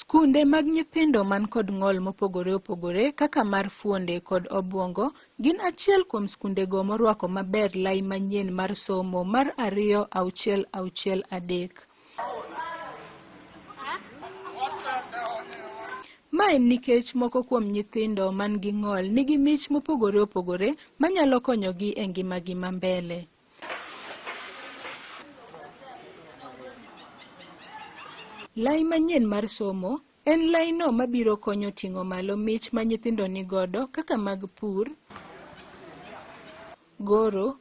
Skunde mag nyithindo man kod ng'ol mopogore opogore kaka mar fuonde kod obuongo gin achiel kuom skundego morwako maber lai manyien mar somo mar 2-6-6-3. Ma en nikech moko kuom nyithindo man gi ng'ol nigi mich mopogore opogore manyalo konyogi e ngimagi ma mbele. Lai manyien mar somo en laino mabiro konyo ting'o malo mich ma nyithindo nigodo kaka mag pur, goro,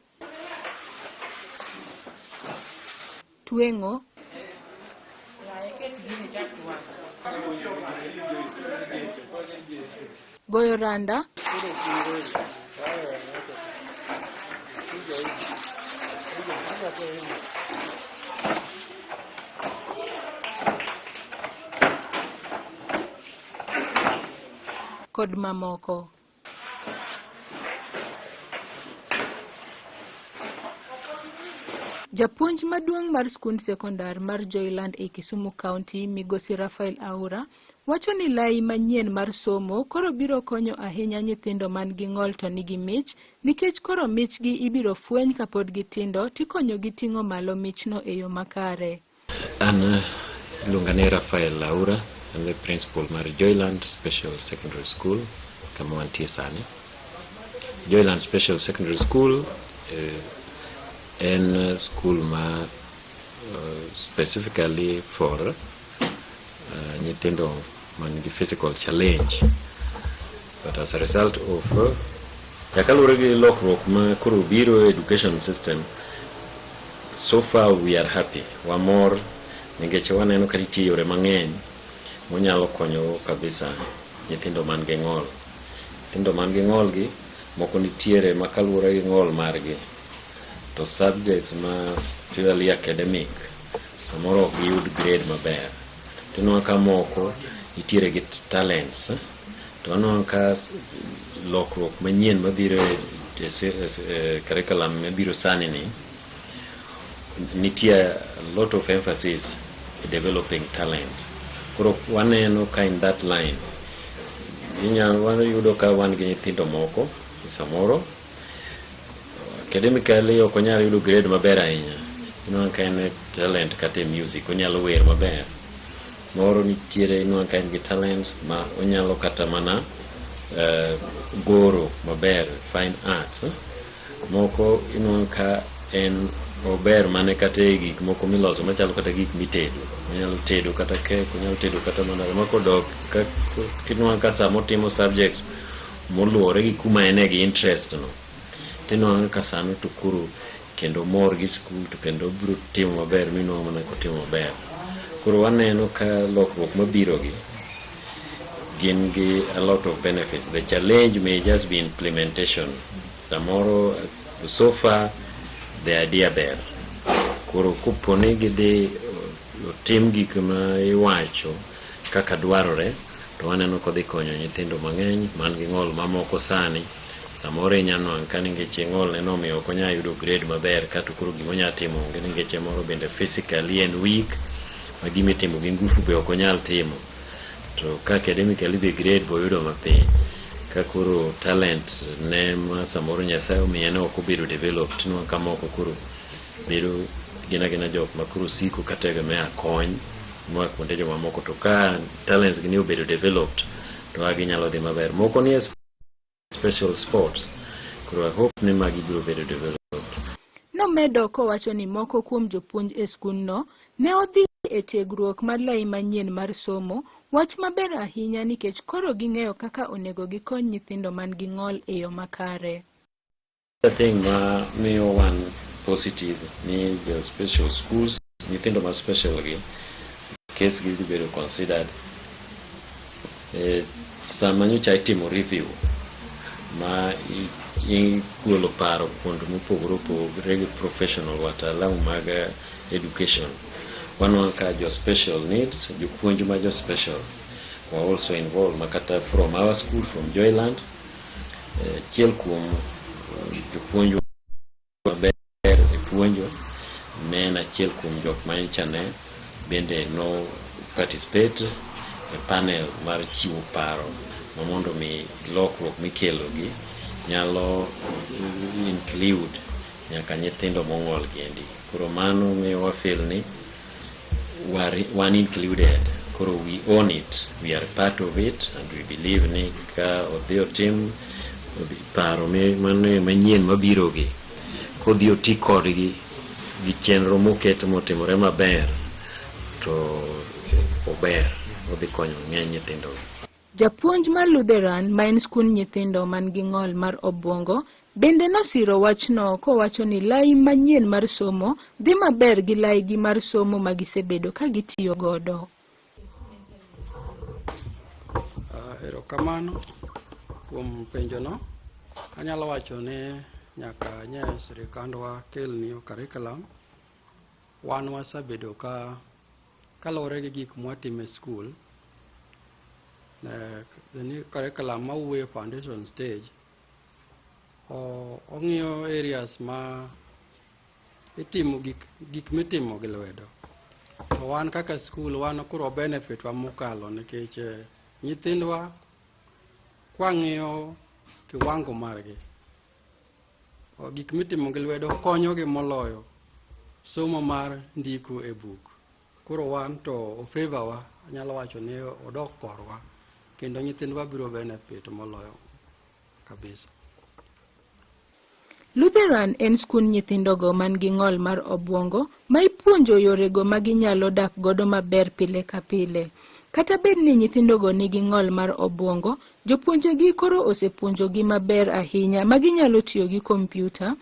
tweng'o, goyo randa, kod mamoko. Japuonj maduong' mar skund sekondar mar Joyland e Kisumu County, Migosi Raphael Aura, wacho ni lai manyien mar somo koro biro konyo ahinya nyithindo man gi ng'ol to nigi mich, nikech koro michgi ibiro fweny kapod gitindo tikonyogi ting'o malo michno e yo makare. An iluonga ni Raphael Aura, an the principal mar Joyland Special Secondary School kama wantie sani. Joyland Special Secondary School en school ma specifically for nyithindo man gi physical challenge, but as a result of kaluwore gi lokruok ma koro biro e education system, so far we are happy, wamor nikech waneno ka nitie yore mang'eny monyalo konyo kabisa nyithindo man gi ng'ol. Nyithindo man gi ng'ol gi moko nitiere ma kaluwore gi ng'ol margi to subjects ma purely academic samoro ok giyud grade maber, tinwang'o ka moko nitiere gi talents, to wanwang'o ka lokruok manyien mabiro e curriculum mabiro sani ni nitie a lot of emphasis e developing talents. Koro waneno ka in that line inyalo wayudo ka wan gi nyithindo moko samoro academically ok onyal yudo grade maber ahinya, inwang'o ka en talent kata e music onyalo wer maber, moro nitiere inwang'o ka en gi talents ma onyalo kata mana goro maber, fine arts, moko inwang'o ka en ober mane kata e gik moko miloso machalo kata gik mitedo, onyalo tedo kata cake, onyalo tedo kata mana makodok tinwang'o ka samotimo subjects moluwore gi kuma ene gi interest no, tinwang'o ka sano to koro kendo mor gi skul to kendo obiro timo maber minwang'o mana kotimo maber. Koro waneno ka lokruok mabiro gi gin gi a lot of benefits. The challenge may just be implementation samoro. So far the idea ber, koro kopo ni gidhi otim gik ma iwacho kaka dwarore to waneno kodhi konyo nyithindo mang'eny man gi ng'ol mamoko. Sani samoro inya nwang' ka nikech ng'ol ne nomiyo ok onyal yudo grade maber, kato koro gima timo onge nikech moro bende physically en weak ma gimitimo gi ngufu be ok onyal timo, to ka academically be grade boyudo mapiny, ka koro talent ne ma samoro Nyasaye omiye ne ok obedo developed, tinwang'o ka moko koro bedo gin agina jok ma koro siko ka tegemea kony moa kuonde jomamoko, to ka talents gi ni obedo developed to a ginyalo dhi maber. Moko nie special sports, koro I hope ni magi biro bedo developed. Nomedo kowacho ni moko kuom jopuonj e skundno ne odhi e tiegruok mar lai manyien mar somo, wach maber ahinya nikech koro ging'eyo kaka onego gikony nyithindo man gi ng'ol e yo makare. The thing ma miyo wan positive ni the special schools, nyithindo ma special gi case gi dhi bedo considered sama nyocha itimo review ma igolo paro kuond mopogore opogore gi professional, wataalamu mag education, wanwang'o ka jo special needs, jopuonj ma jo special were also involved, ma kata from our school, from Joyland, achiel kuom jopuonj maber e puonjo ne en achiel kuom jok ma nyocha ne bende no participate e panel mar chiwo paro ma mondo mi lokruok mikelogi nyalo include nyaka nyithindo mong'ol giendi. Koro mano miyo wa feel ni wan included. Koro we own it, we are part of it, and we believe ni ka odhi otim paro mano manyien mabiro gi kodhi oti kodgi gi chenro moket motimore maber to ober odhi konyo ng'eny nyithindo. Japuonj mar Lutheran ma en skund nyithindo man gi ng'ol mar obuongo bende nosiro wachno kowacho ni lai manyien mar somo dhi maber gi laigi mar somo ma gisebedo ka gitiyo godo. Erokamano kuom penjono. Anyalo wacho ni nyaka nye sirikandwa kel new curriculum, wan wasebedo ka kaluwore gi gik mwatimo e skul, the new curriculum mawuoyo foundation stage, ong'iyo areas ma itimo gik mitimo gi lwedo. To wan kaka skul wan koro benefit wa mokalo nikech nyithindwa kwang'iyo kiwango margi, gik mitimo gi lwedo konyogi moloyo somo mar ndiko e buk. Koro wan to o favor wa, anyalo wacho ni odok korwa kendo nyithindwa biro benefit moloyo kabisa. Lutheran en skund nyithindogo man gi ng'ol mar obuongo ma ipuonjo yorego ma ginyalo dak godo maber pile ka pile. Kata bed ni nyithindogo nigi ng'ol mar obuongo, jopuonjegi koro osepuonjogi maber ahinya ma ginyalo tiyo gi kompyuta,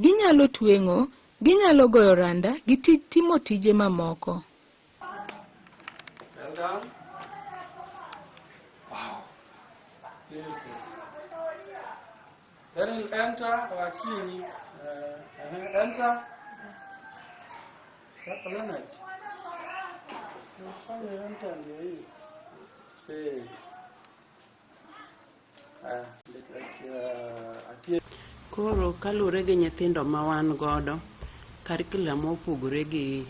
ginyalo tweng'o, ginyalo goyo randa gi timo tije mamoko. Well done. Wow. Beautiful. Then we'll enter Wakinyi. Enter. Leonard. So fanya enter ndio hii. Space. Atie. Koro kaluwore gi nyithindo ma wan godo, curriculum mopogore gi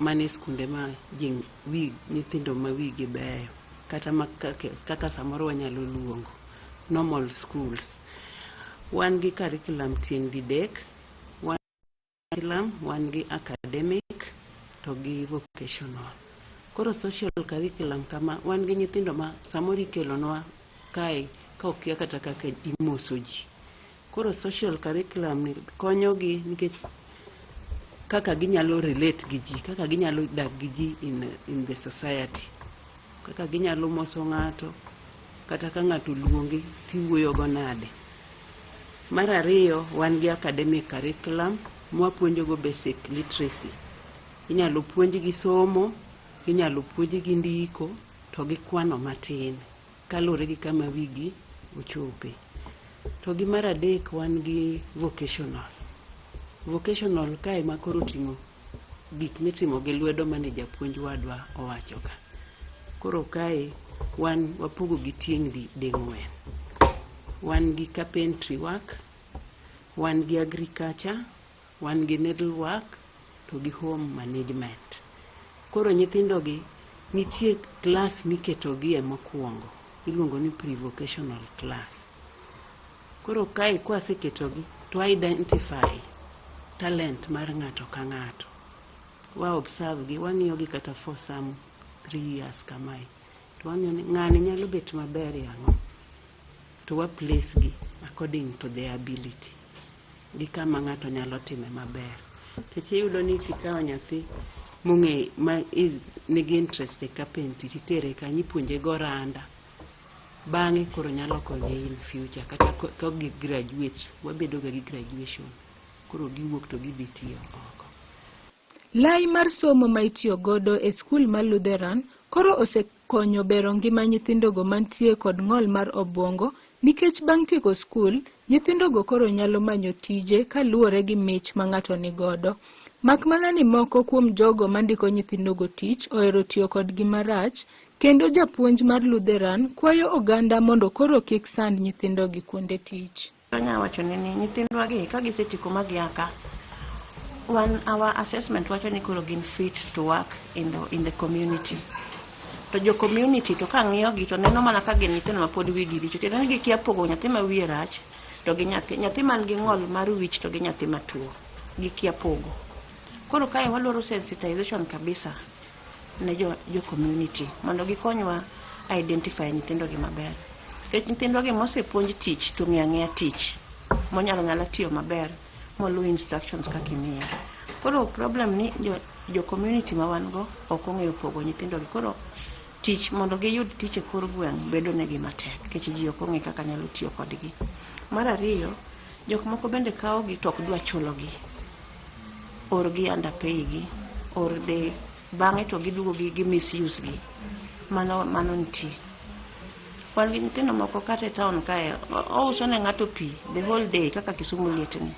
mane skunde ma ji wi nyithindo ma wigi beyo kata ma kaka samoro wanyalo luongo normal schools. Wan gi curriculum tieng' didek, wan curriculum, wan gi academic to gi vocational. Koro social curriculum kama wan gi nyithindo ma samoro ikelonwa kae ka okia kata kaka imoso ji. Koro social curriculum ni konyogi nikech kaka ginyalo relate gi ji, kaka ginyalo dak gi ji in the society, kaka ginyalo moso ng'ato, kata ka ng'ato oluongi tiwuoyo go nade. Mar ariyo, wan gi academic curriculum mwapuonjogo basic literacy. Inyalo puonjgi somo, inyalo puonjgi ndiko to gi kwano matin kaluwore gi kama wigi ochope. To gi mar adek wan gi vocational. Vocational kae ma koro oting'o gik mitimo gi lwedo mane japuonj wadwa owacho ka. Koro kae wan wapogo gi tieng' ding'wen. Wan gi carpentry work, wan gi agriculture, wan gi needle work to gi home management. Koro nyithindo gi nitie class miketogie mokwongo iluongo ni pre-vocational class. Koro kae kwaseketogi to identify talent mar ng'ato ka ng'ato. Wa observe gi, wang'iyo gi kata for some 3 years kamae. To wang'iyo ni ng'ani nyalo bet maber e ang'o. To wa place gi according to their ability. Gi kama ng'ato nyalo time maber. Nikech iyudo ni kikawo nyathi mong'e ma is nigi interest e carpentry titere kanyo ipuonje go randa. Bang'e koro nyalo konye in future kata ka gi graduate wabedo ga gi graduation. Koro giwuok to gidhi tiyo oko. Lai mar somo ma itiyo godo e skul mar Lutheran koro osekonyo bero ngima nyithindogo mantie kod ng'ol mar obuongo nikech bang' tieko skul, nyithindogo koro nyalo manyo tije kaluwore gi mich ma ng'ato nigodo. Mak mana ni moko kuom jogo mandiko nyithindogo tich ohero tiyo kodgi marach, kendo japuonj mar Lutheran kwayo oganda mondo koro kik sand nyithindogi kuonde tich. Anya wacho ni nyithindwa gi ka gisetieko ma gia ka, wan our assessment wacho ni koro gin fit to work in the community. To jo community to ka ng'iyo gi to neno mana ka gin nyithindo ma pod wigi richo. Tiende ni gikia pogo nyathi ma wiye rach to gi nyathi man gi ng'ol mar wich to gi nyathi matuo. Gikia pogo. Koro kae wadwaro sensitization kabisa ne jo community mondo gikonywa identify nyithindo gi maber. Nikech nyithindwa gi mosepuonj tich to ng'eyo ang'eya tich monyalo nyala tiyo maber moluw instructions kaka imiye. Koro problem ni jo community ma wan go ok ong'eyo pogo nyithindo gi. Koro tich mondo giyud tich e kor gweng' bedo negi matek nikech ji ok ong'e kaka nyalo tiyo kodgi. Mar ariyo, jok moko bende kawo gi to ok dwa chulogi. Or gi underpay gi, or they bang'e to giduogo gi misuse gi. Mano nitie. Wan gi nyithindo moko kata e town kae, ouso ne ng'ato pi the whole day kaka Kisumu liet ni.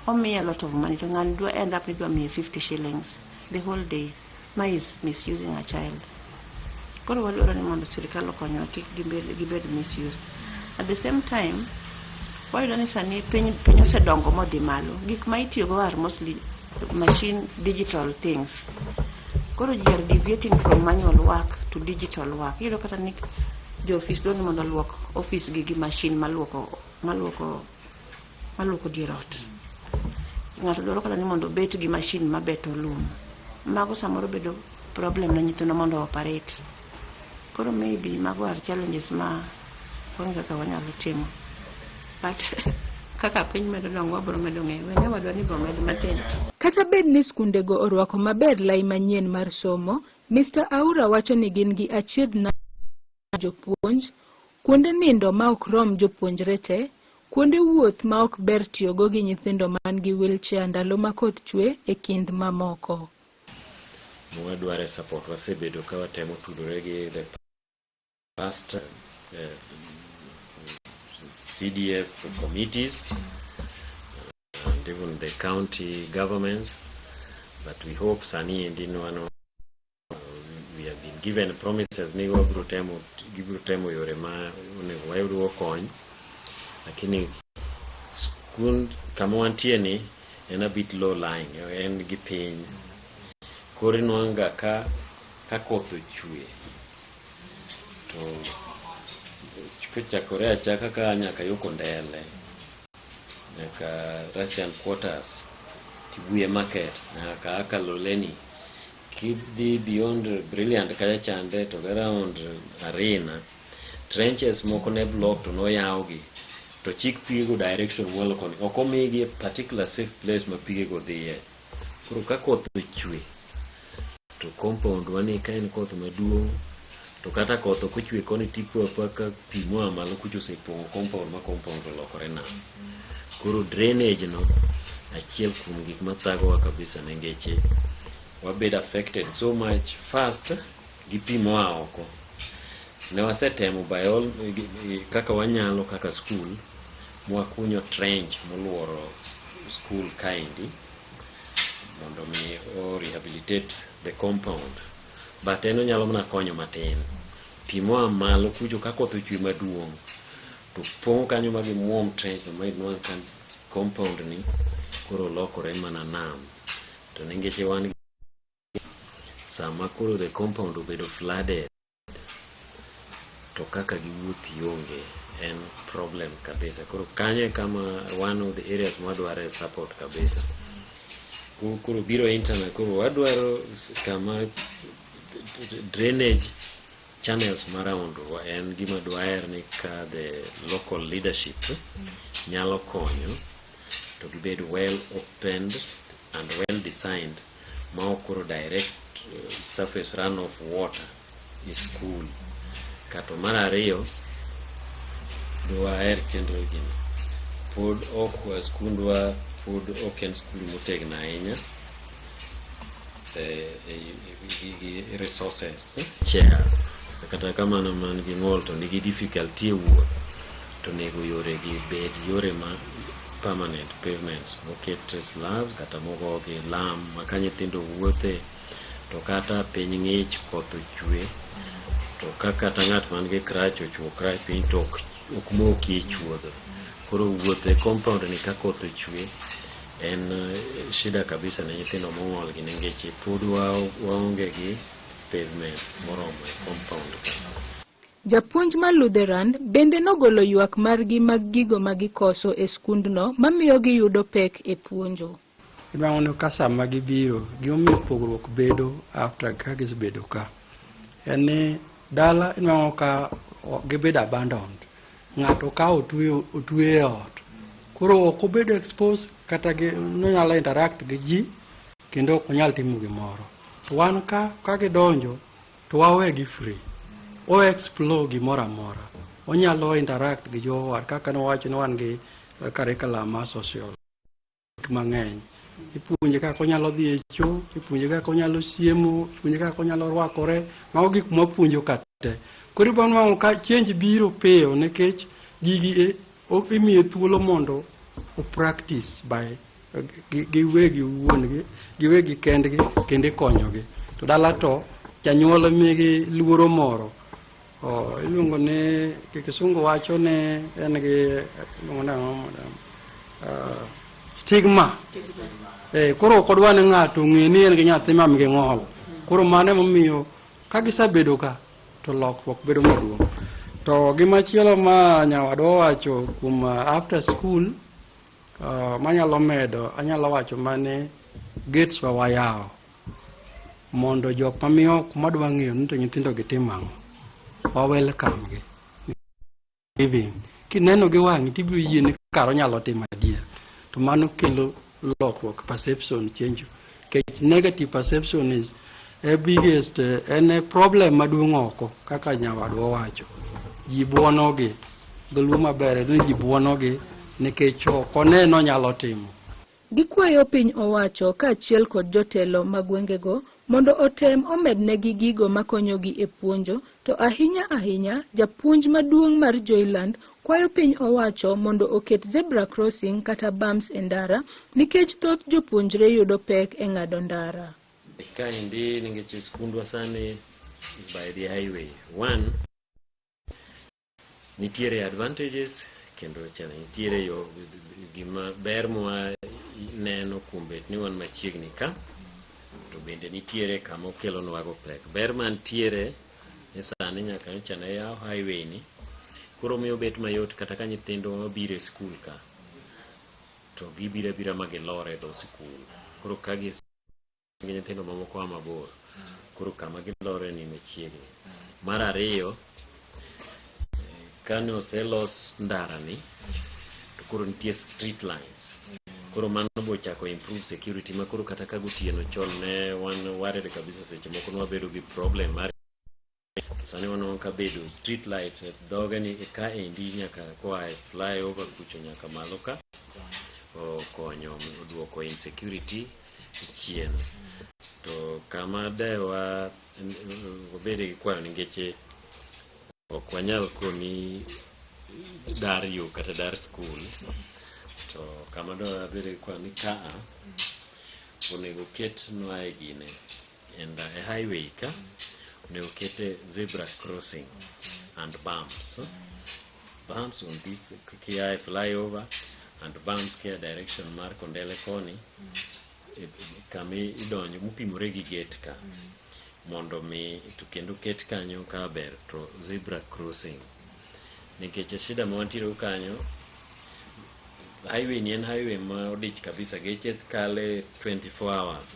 Omiye a lot of money to ng'ani dwa end up ni dwa miye 50 shillings the whole day. Ma is misusing a child. Koro wadwaro ni mondo sirikal okonywa kik gibed misused. At the same time, wayudo ni sani piny osedongo modhi malo. Gik ma itiyogo are mostly machine digital things. Koro ji are deviating from manual work to digital work. Iyudo kata ni jo ofis dwaro ni mondo oluok ofis gi machine maluoko dier ot. Ng'ato dwaro kata ni mondo obet gi machine mabeto lum. Mago samoro bedo problem ne nyithindo mondo operate. Koro maybe mago are challenges ma onge kaka wanyalo timo. But kaka piny medo dongo wabiro medo ng'eyo. Wene wadwa ni bomed matin. Kata bed ni skundego orwako maber lai manyien mar somo, Mr. Aura wacho ni gin gi achiedh nade jopuonj, kuonde nindo ma ok rom jopuonjre te, kuonde wuoth ma ok ber tiyogo gi nyithindo man gi wheelchair ndalo ma koth chwe e kind mamoko. Mwadware support wasebedo ka watemo tudore gi the past CDF committees and even the county governments, but we hope sani endi nwano we have been given promises ni wabiro temo gibiro temo yore ma onego wayudgo kony, lakini skund kama wantie ni en a bit low lying, en gi piny koro inwang'o ka koth ochwe to kochakore achaka ka nyaka yo Kondele nyaka Russian Quarters, Kibuye Market nyaka Kaloleni, kidhi beyond Brilliant kacha chande to go around Arena, trenches moko ne block to noyawgi to chik pigego direction mwalo koni ok omigi a particular safe place ma pigego dhiye. Koro ka koth ochwe to compound wani ka en koth maduong' to kata koth ok ochwe koni tipo apoa ka pi moa malo kucha osepong'o compound ma compound olokore nam. Koro drainage no achiel kuom gik mathagowa kabisa ningeche wabed affected so much fast gi pi moa oko. Ne wasetemo by all kaka wanyalo kaka school mwakunyo trench moluoro school kaendi mondo mi o rehabilitate the compound, but en onyalo mana konyo matin. Pi moa malo kucho ka koth ochwe maduong' to pong'o kanyo ma gimuom trench no ma inwang' ka compound ni koro lokore mana nam. To ningeche wan sama koro the compound obedo flooded to kaka giwuoth onge en problem kabisa. Koro kanyo e kama one of the areas mwadware support kabisa. Koro biro internet koro wadwaro kama drainage channels ma around en gima dwaher ni ka the local leadership nyalo konyo to gibed well opened and well designed ma ok koro direct surface runoff water e school. Kato mar ariyo dwaher kendo gini pod ok skundwa pod ok en skul motegno ahinya gi resources chairs kata kamano man gi ng'ol to nigi difficulty e wuoth to onego yore gi bed yore ma permanent pavements moket slabs kata mogo gi lam ma ka nyithindo wuothe to kata piny ng'ich koth ochwe to ka kata ng'at man gi crutch ochwo crutch piny to ok moki e chuodho. Koro wuotho e compound ni ka koth ochwe en shida kabisa ne nyithindo mong'ol gi nikech pod waonge gi pavement moromo e compound ka. Japuonj ma Lutheran bende nogolo ywak margi mag gigo ma gikoso e skundno mamiyo giyudo pek e puonjo. Ibang'o ka sama gibiro, gimomiyo pogruok bedo after ka gisebedo ka. En ni dala inwang'o ka gibedo abandoned. Ng'ato ka otwe e ot. Koro ok obedo exposed kata gi nonyalo interact gi ji kendo ok onyal timo gimoro. To wan ka gidonjo to wawegi free. O explore gimoro amora. Onyalo interact gi jowad kaka nowacho ni wan gi curriculum mar social mang'eny. Ipuonje kaka onyalo dhi e cho, ipuonje kaka onyalo chiemo, ipuonje kaka onyalo rwakore. Mago gik mwapuonjo ka te. Koro ibiro nwang'o ka change biro piyo nikech gigi imiye thuolo mondo o practice by giwegi wuon-gi, giwegi kendgi kendo ikonyogi. To dala to janyuol migi luoro moro. Iluongo ni kisungu wacho ni en gi iluongo ni ang'o madam? Stigma. Koro ok odwa ni ng'ato ong'e ni en gi nyathi ma nigi ng'ol. Koro mano emomiyo ka gisebedo ka to lokruok bedo maduong'. To gimachielo ma nyawadwa owacho kuom after school manyalo medo anyalo wacho mane gates wa wayawo mondo jok mamiyo madwa ng'eyo ni to nyithindo gi timo ang'o wa welcome gi living kineno gi wang'i tibiro yie ni kar onyalo timo adier to mano kelo lokruok perception change nikech negative perception is a biggest en e problem maduong' oko kaka nyawadwa owacho ji buonogi dholuo maber en ni ji buonogi nikech ok oneno onyalo timo. Gikwayo piny owacho kaachiel kod jotelo mag gwengego mondo otem omednegi gigo makonyogi e puonjo to ahinya ahinya japuonj maduong' mar Joyland kwayo piny owacho mondo oket zebra crossing kata bumps e ndara nikech thoth jopuonjre yudo pek e ng'ado ndara. Kaendi nikech skundwa sani is by the highway. One, nitiere advantages kendo chana nitiere yo gima ber mwa neno kuom bet ni wan machiegni ka to bende nitiere kama okelonwago pek. Ber mantiere ni sani nyaka nyocha ne yaw highway ni koro miyo bet mayot kata ka nyithindwa mabiro e skul ka to gibiro abira ma gilor e dho sikul. Koro ka gi nyithindo mamoko a mabor koro kama gilore ni machiegni. Mar ariyo, kane oselos ndara ni to koro nitie street lines koro mano bochako improve security ma koro kata ka gotieno chon ne wan worried kabisa seche moko nwabedo gi problem mar to sani waneno ka bedo street lights e dhoge ni ka endi nyaka koa e flyover kucho nyaka malo ka okonyo oduoko insecurity chien to kama de wa wabede gi kwayo nikech ok wanyal koni dar yo kata dar skul to kama do wabede gi kwayo ni kaa onego ketnwa e gine e highway ka onego kete zebra crossing and bumps on this kia e flyover and bumps kia direction mar Kondele koni kama idonjo mopimore gi gate ka mondo mi to kendo ket kanyo ka ber to zebra crossing nikech shida ma wantiere kanyo highway ni en highway ma odich kabisa geche kale 24 hours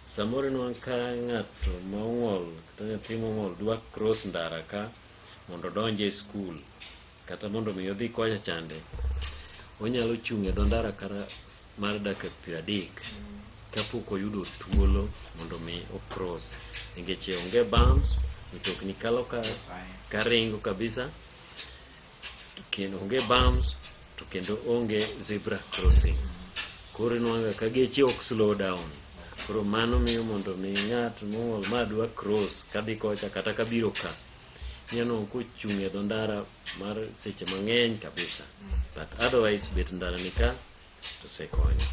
samoro inwang'o ka ng'ato ma ong'ol kata nyathi mong'ol dwa cross ndara ka mondo odonj e skul kata mondo mi odhi kocha chande onyalo chung' e dho ndara kata mar dakika 30 kapok oyudo thuolo mondo mi o cross nikech onge bumps mtokni kalo ka karingo kabisa kendo onge bumps to kendo onge zebra crossing koro inwang'o ka geche ok slow down koro mano miyo mondo mi ng'at mong'ol ma dwa cross kadhi kocha kata kabiro ka ineno kochung' e dho ndara mar seche mang'eny kabisa but otherwise bet ndara ni ka to osekonyo.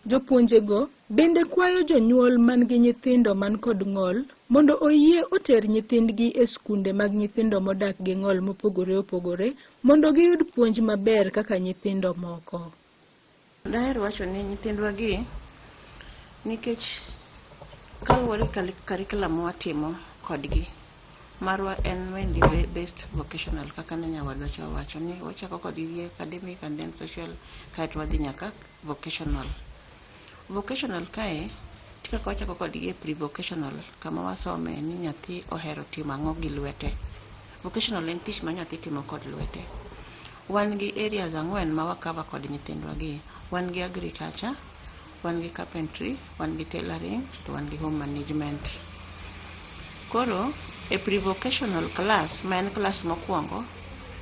Jopuonjego bende kwayo jonyuol man gi nyithindo man kod ng'ol mondo oyie oter nyithindgi e skunde mag nyithindo modak gi ng'ol mopogore opogore mondo giyud puonj maber kaka nyithindo moko. Daher wacho ni nyithindwa gi nikech Kaluwore gi curriculum mwatimo kodgi, marwa en mainly based vocational kaka ne nyawadwa cha owacho ni wachako kodgi gi academic and then social kaeto wadhi nyaka vocational. Vocational kae nitie kaka wachako kodgi e pre-vocational kama wasome ni nyathi ohero timo ang'o gi lwete. Vocational en tich ma nyathi timo kod lwete. Wan gi areas ang'wen ma wa cover kod nyithindwa gi. Wan gi agriculture, wan gi carpentry, wan gi tailoring, to wan gi home management. Koro e pre-vocational class ma en class mokwongo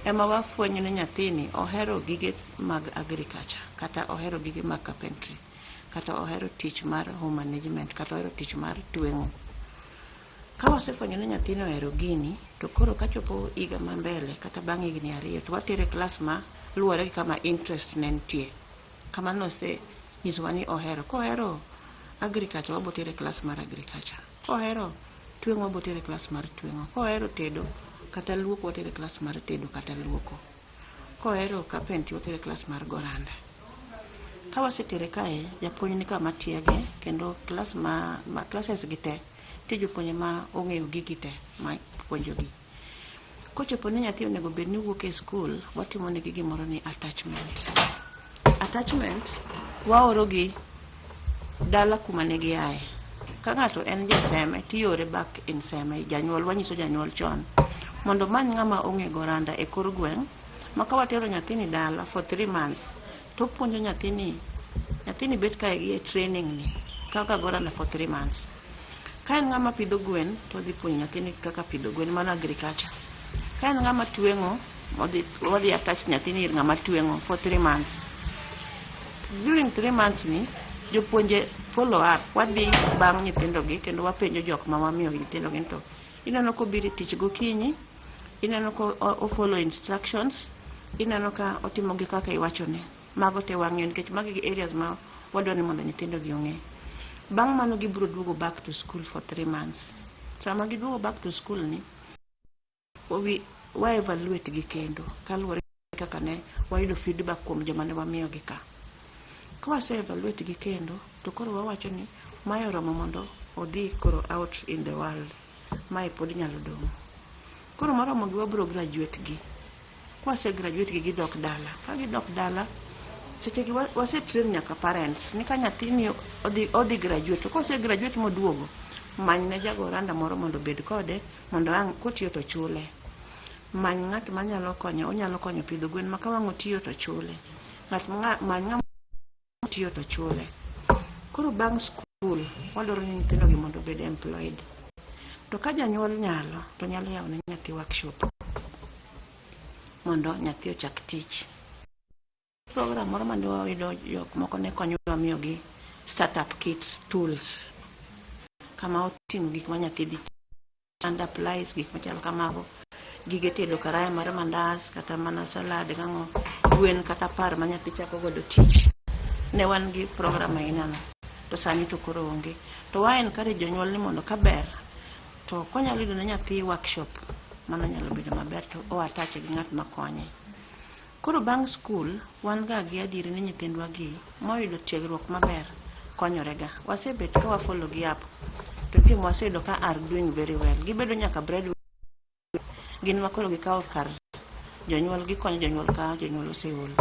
ema wafwenyo ni nyathini ohero gige mag agriculture kata ohero gige mag carpentry kata ohero tich mar home management kata ohero tich mar tweng'o. Ka wasefwenyo ni nyathini ohero gini to koro kachopo higa ma mbele kata bang' higni ariyo to watere e klas ma luwore gi kama interest ne nitie. Kama nosenyisowa ni ohero. Kohero agriculture wabo tere e klas mar agriculture. Kohero tweng'o wabo tere e klas mar tweng'o. Kohero tedo kata luoko watere e klas mar tedo kata luoko. Kohero carpentry watere e klas mar goranda. Ka wasetere kae, japuonj ni kama tiege kendo klas ma classes gi te nitie jopuonje ma ong'eyo gigi te ma puonjogi. Kochopo ni nyathi onego bed ni wuok e skul, watimo negi gimoro ni attachment. Attachment waoro gi dala kuma ne giaye. Ka ng'ato en jaseme tiore back in Seme, janyuol wanyiso janyuol chon mondo omany ng'ama ong'e goranda e kor gweng' ma ka watero nyathini dala for 3 months topuonjo nyathini nyathini bet kae gi e training ni kaka goranda for 3 months. Ka en ng'ama pidho gwen to odhi puonjo nyathini kaka pidho gwen mano agriculture. Ka en ng'ama tweng'o odhi wadhi attach nyathini ir ng'ama tweng'o for 3 months. During 3 months ni jopuonje follow up wadhi bang' nyithindogi kendo wapenjo jok ma wamiyo nyithindogi ni to ineno kobiro e tich gokinyi ineno ko o follow instructions ineno ka otimo gi kaka iwachone mago te wang'iyo nikech magi gi areas ma wadwa ni mondo nyithindogi ong'e. Bang' mano gibiro duogo back to school for 3 months. Sama giduogo back to school ni we wa evaluate gi kendo kaluwore kaka ne wayudo feedback kuom joma ne wamiyogi ka. Ka wase evaluate gi kendo to koro wawacho ni mae oromo mondo odhi koro out in the world mae pod nyalo dong'. Koro moromo gi wabiro graduate gi. Kwase graduate gi gidok dala. Ka gidok dala seche gi wase train nyaka parents ni ka nyathini odhi graduate to kose graduate moduogo many ne jagoranda moro mondo obed kode mondo ang' kotiyo to chule. Many ng'at manyalo konyo onyalo konyo pidho gwen ma ka wang' otiyo to chule. Ng'at many ng'ama tiyo to chule. Koro bang' skul wadwaro ni nyithindo gi mondo obed employed. To ka janyuol nyalo to nyalo yawo ne nyathi workshop mondo nyathi ochak tich. Program moro mane wayudo jok moko ne konyowa miyogi startup kits tools kama oting'o gik ma nyathi dhi and applies gik machalo kamago gige tedo karaya mar mandas kata mana salad gang'o gwen kata par ma nyathi chako godo tich ne wan gi program aina no to sani to koro onge to wa encourage jonyuol ni mondo kaber to konyalo yudo ne nyathi workshop mano nyalo bedo maber to o attach gi ng'at makonye. Koro bang' skul wan ga gi adieri ni nyithindwa gi moyudo tiegruok maber konyore ga. Wasebet ka wa follow gi up to nitie mwaseyudo ka are doing very well. Gibedo nyaka bread gin ma koro gikawo kar jonyuol gikonyo jonyuol ka jonyuol oseol.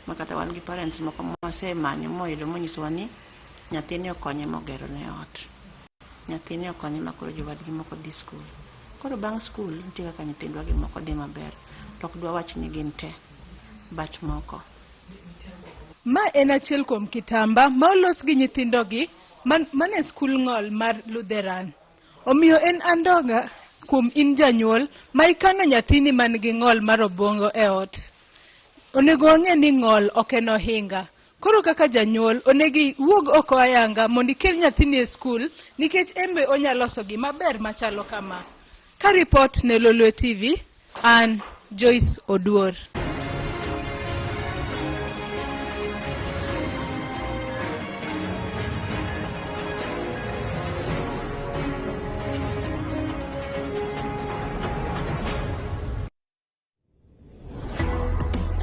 Ma kata wan gi parents moko mwasemanyo moyudo monyisowa ni nyathini okonye mogero ne ot. Nyathini okonye ma koro jowadgi moko dhi skul. Koro bang' skul nitie kaka nyithindwa gi moko dhi maber. To ok dwawach ni gin te, but moko. Ma en achiel kuom kitamba ma olos gi nyithindogi man e skul ng'ol mar Lutheran. Omiyo en andonga kuom in janyuol ma ikano nyathini man gi ng'ol mar obwongo e ot. Onego wang'e ni ng'ol ok en ohinga. Koro kaka janyuol, onego iwuog oko ayanga mondo ikel nyathini e skul nikech en be onyalo loso gima ber machalo kama. Ka ripot ne Lolwe TV, an Joyce Oduor.